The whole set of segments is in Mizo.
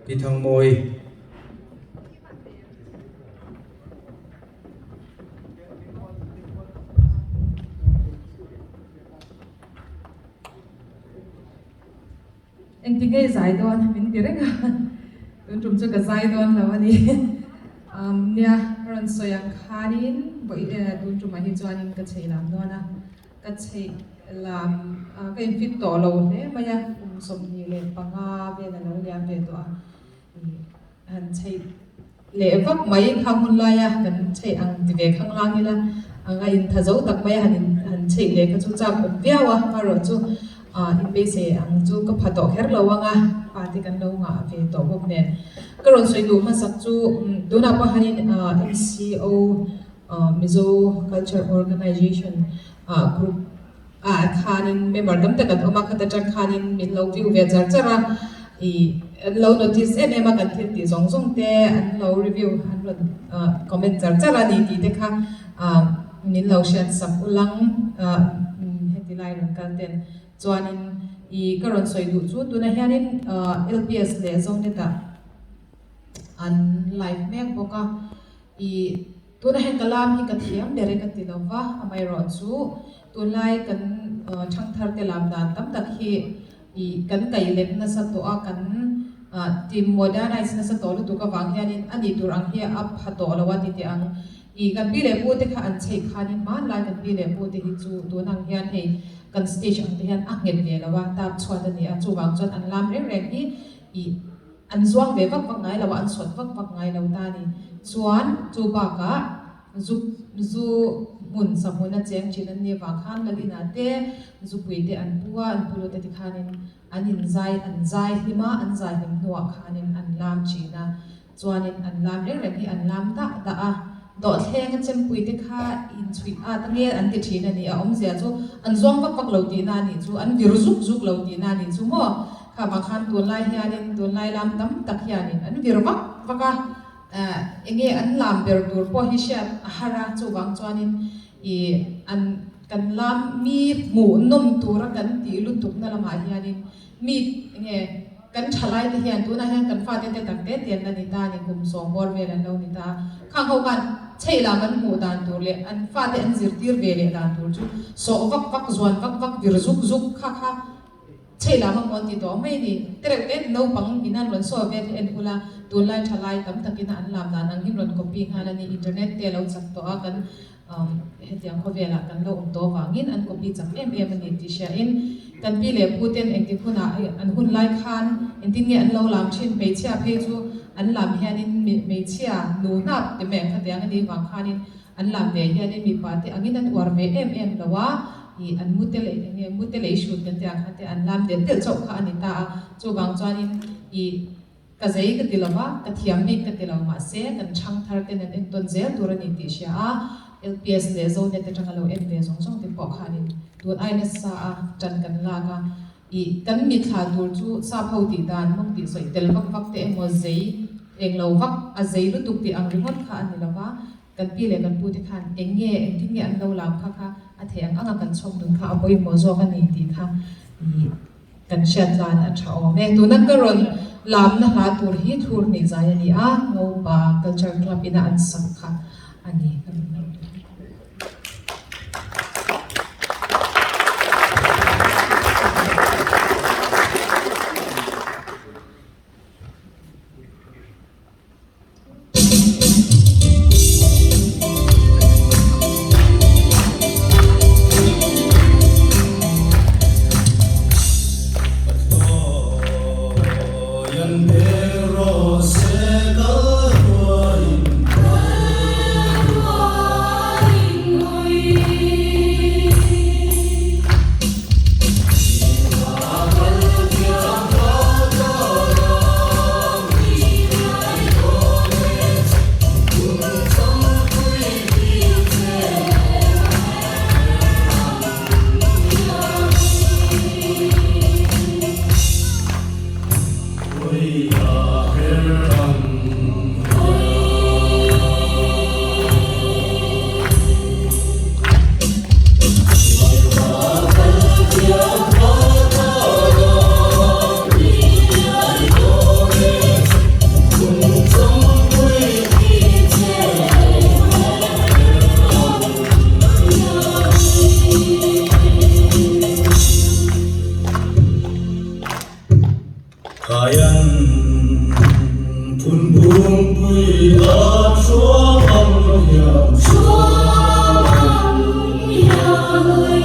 Pi Thangmawi. Engti nge zai dawn min ti reng a, tun tum chu ka zai dawn lo a ni. Nia, ka rawn sawi ang khanin vawi tun tumah hi chuanin ka chei lam dawn a, ka chei lam ka infit tawh lo hle mai a, kum 25 vel a lo liam ve tawh a, han chei leh vak mai kha hun laia kan chei ang ti ve khang lang ila anga intha zo tak mai a han in han chei leh kha chu chak awm viau a amaherawh chu ah in beisei ang chu ka pha tawh kher lo ang a pa te kan lo ngah ve tawh bawk nen ka rawn sawi duh hmasak chu tunah pawh hianin ah M_C_O ah Mizo Culture Organization ah group ah khanin member tam tak an awm a khata tang khanin min lo view ve char char a ih an lo notice em em a kan thil tih zawng zawng te an lo review an rawn ah comment char char a ni tih te kha ah min lo hriat sak ulang ah heti lai rawn kal ten chuanin ih ka rawn sawi duh chu tunah hianin ah L_P_S leh Zonet ah an live mek bawk a ih. Tuna heng ka lam hi ka thiam ber e ka ti lo va, amaherawh chu tunlai kan thangthar te lam dan tam tak hi ih kan kaih lem nasa tawh a, kan ti modernize nasa tawh lutuk avang hianin a nih tur ang hi a pha tawh lo a ti teh ang. Ih kan pi leh pu te kha an chheih khanin hmanlai kan pi leh pu te hi chu tun ang hian hei kan stage ang te hian a nghet ve lo a, tap chhuat a ni a, chuvang chuan an lam reng reng hi ih An zuang ve vak vak ngai lo a, an sawt vak vak ngai lo ta a ni. Chuan chu bakah zu zu hmun sahmun a cheng thin an nih avang khan lal inah te zupui te an pu a, an pu lut te tikhanin an inzai an zai hlim a, an zai hlim hnuah khanin an lam thin a. Chuanin an lam reng reng hi an lam dah dah a, dawhthleng a chempui te kha inchhuih at ange an ti thin a ni. A awmzia chu an zuang vak vak lo tihna a nih chu, an vir zuk zuk lo tihna a nih chu maw? Kha vang khan tunlai hianin tunlai lam tam tak hianin an vir vak vak a, eng nge an lam ber tur pawh hi hriat a har a, chuvang chuanin ih an kan lam mi hmuh nawm tura kan tih lutukna lamah hianin mi eng nge kan thalai te hian tunah hian kan fate te tak te te an la ni ta a ni, kum sawm bawr vel an lo ni ta a, khang ho khan chheih lam an hmuh dan tur leh an fate an zirtir ve leh dan tur chu sawh vak vak, zuan vak vak, vir zuk zuk kha kha. Chhei lam a mawn ti tawh mai a ni. Tereuh te naupang in an rawn sawi vel hi en ula, tunlai tha lai tam takin an lam dan ang hin rawn copy nghal a ni. Internet te a lo chak tawh a, kan hetiang khawvelah kan lo awm tawh avangin an copy chak em em a ni tih hriain kan pi leh pu ten engtik hunah an hun lai khan engtin nge an lo lam thin, hmeichhia phei chu an lam hianin hmeichhia nu hnap ti mai ang khatiang a nih vang khanin An lam ve hianin mipa te angin an uar ve em em lo a, ih an mute leh eng nge mute leh i hrut kan tih ang kha te an lam delh delh chauh kha a ni ta a, chuvang chuanin ih ka zei ka ti lo va, ka thiam bik ka ti lo mahse kan chhang thar ten an entawn zel tur a ni tih hria a, LPS leh Zonet atanga lo en ve zawng zawng te pawh khanin tun ai nasa a tan kan lak a, ih kan mithla tur chu sap ho tih dan mawng tih sawi tel vak vak te emaw zei eng lo vak a zei lutuk tih ang ringawt kha a ni lo va. Kan pi leh kan pute khan eng nge, engtin nge an lo lam kha kha a theih ang anga kan chhawm dun kha a pawimawh zawk a ni tih kha ih kan hriat tlan a tha awm e. Tuna ka rawn lamna hla tur hi Thur Hnih Zai a ni a, Ngopa Culture Club ina an sak kha a ni. Ka rawn lam tur hi. Lungpui a thuam ang hian. Thuam ang hian ui.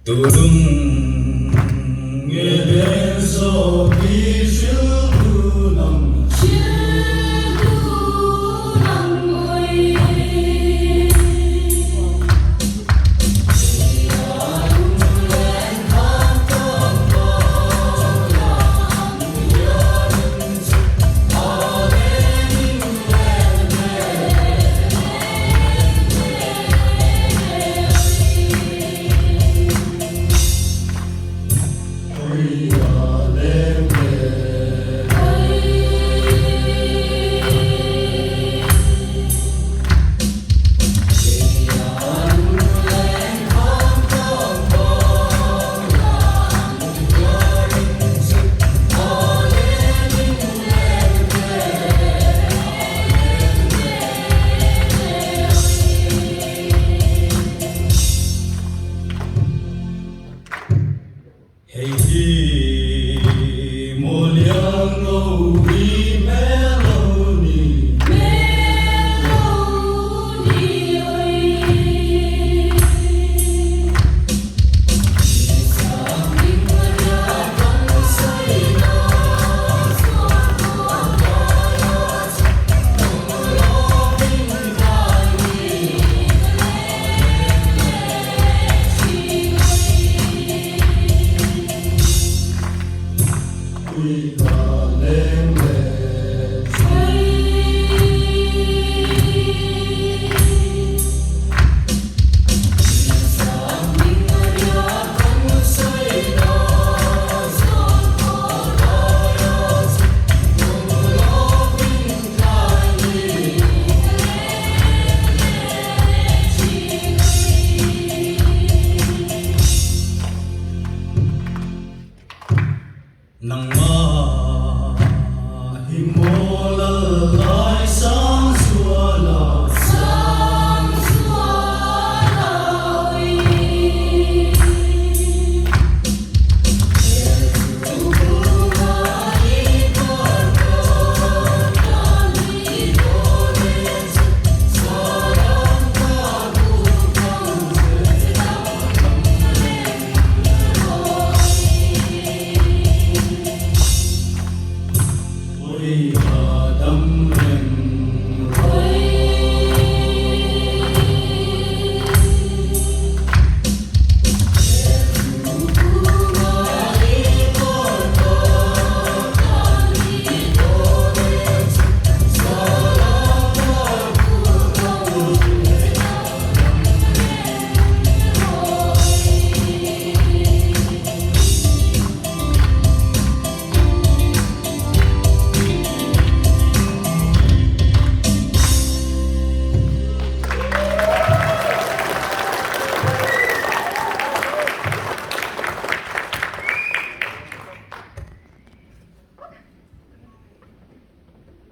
Tulung nge leng zawk i hriltu nang. Hriltu nang ui. Hei hi Mawliang lo hi hmel lo ni. Hmel lo ni oi. Nang